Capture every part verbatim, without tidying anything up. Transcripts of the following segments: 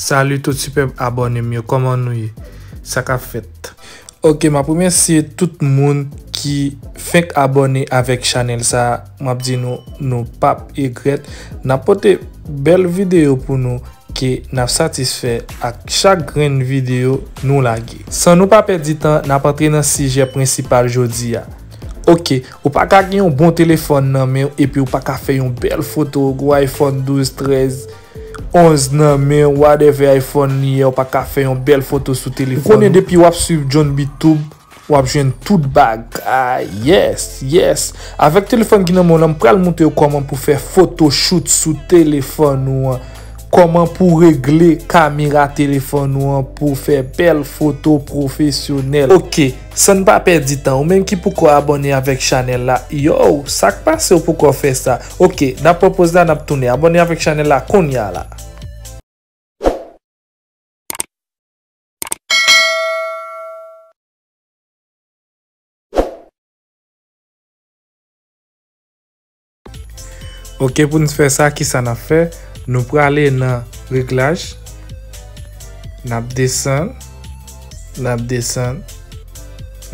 Salut tout sipèb abòne m yo, kòman nou ye? Sa k ap fèt? Ok, m ap remèsye tout moun ki fenk abòne avèk chanèl sa a. M ap di nou, nou p ap egrèt. N ap pote bèl videyo pou nou ke n ap satisfè ak chak grenn videyo nou lage. San nou pa pèdi tan, n ap antre nan sijè prensipal jodi a. Ok, ou pa ka gen yon bon telefòn nan men w epi ou pa ka fè yon bèl foto, gwo iPhone douz, trèz, onz nan men w, whatever iPhone li ye, ou pa ka fè yon bèl foto sou telefòn ou. Ou konnen depi w ap swiv John B Tube, w ap jwenn tout bagay. Yes, yes. Avèk telefòn ki nan men w lan, m pral montre w kòman pou fè photoshoot sou telefòn ou an. Kòman pou regle kamera telefòn ou an pou fè bèl foto pwofesyonèl. Ok, san n pa pèdi tan, ou menm ki poko abòne avèk chanèl la, yo, sa k pase ou poko fè sa? Ok, n ap pran poz la, n ap tounen. Abòne avèk chanèl la kounye a la. Ok, pou n fè sa, kisa n ap fè? Nou prale nan reglaj, n ap desann, n ap desann,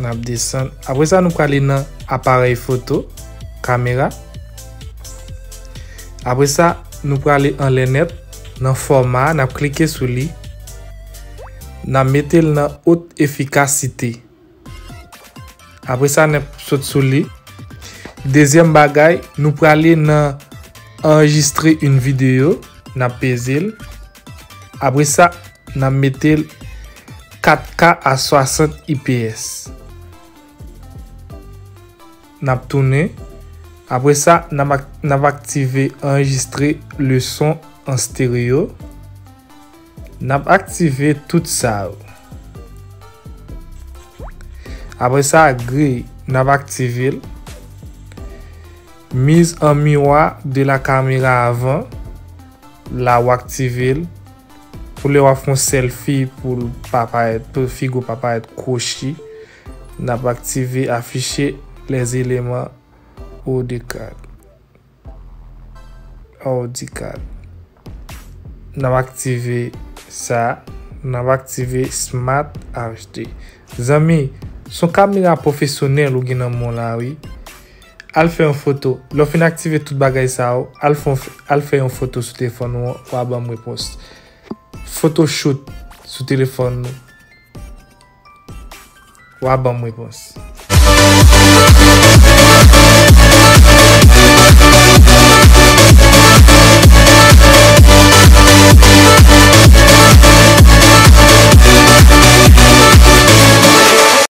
n ap desann. Apre sa, nou prale nan aparèy foto, kamera. Apre sa, nou prale anlè nèt, nan fòma, n ap klike sou li. N ap mete l nan haute efficacité. Apre sa, n ap sot sou li. Dezyèm bagay, nou prale nan enregistrer une vidéo, n ap peze l. Apre sa, n ap mete l kat K a swasant I P S. N ap tounen. Apre sa, n ap ak-, n ap aktive enregistrer le son en stéréo. N ap aktive tout sa yo. Apre sa, griy, n ap aktive l. Mise en miroir de la caméra avant, la w aktive l. Pou lè w ap fè yon selfie, pou l pa parèt, pou figi w pa parèt kwochi, n ap aktive afficher les éléments hors de cadre. Hors de cadre. N ap aktive sa. N ap aktive Smart H D. Zanmi, se yon kamera pwofesyonèl ou gen nan men w la, wi. Al fè yon foto. Lè w fin aktive tout bagay sa yo, al fè yon f-, al fè yon foto sou telefòn ou an, w a ban m repons. Photoshoot sou telefòn ou. W a ban m repons.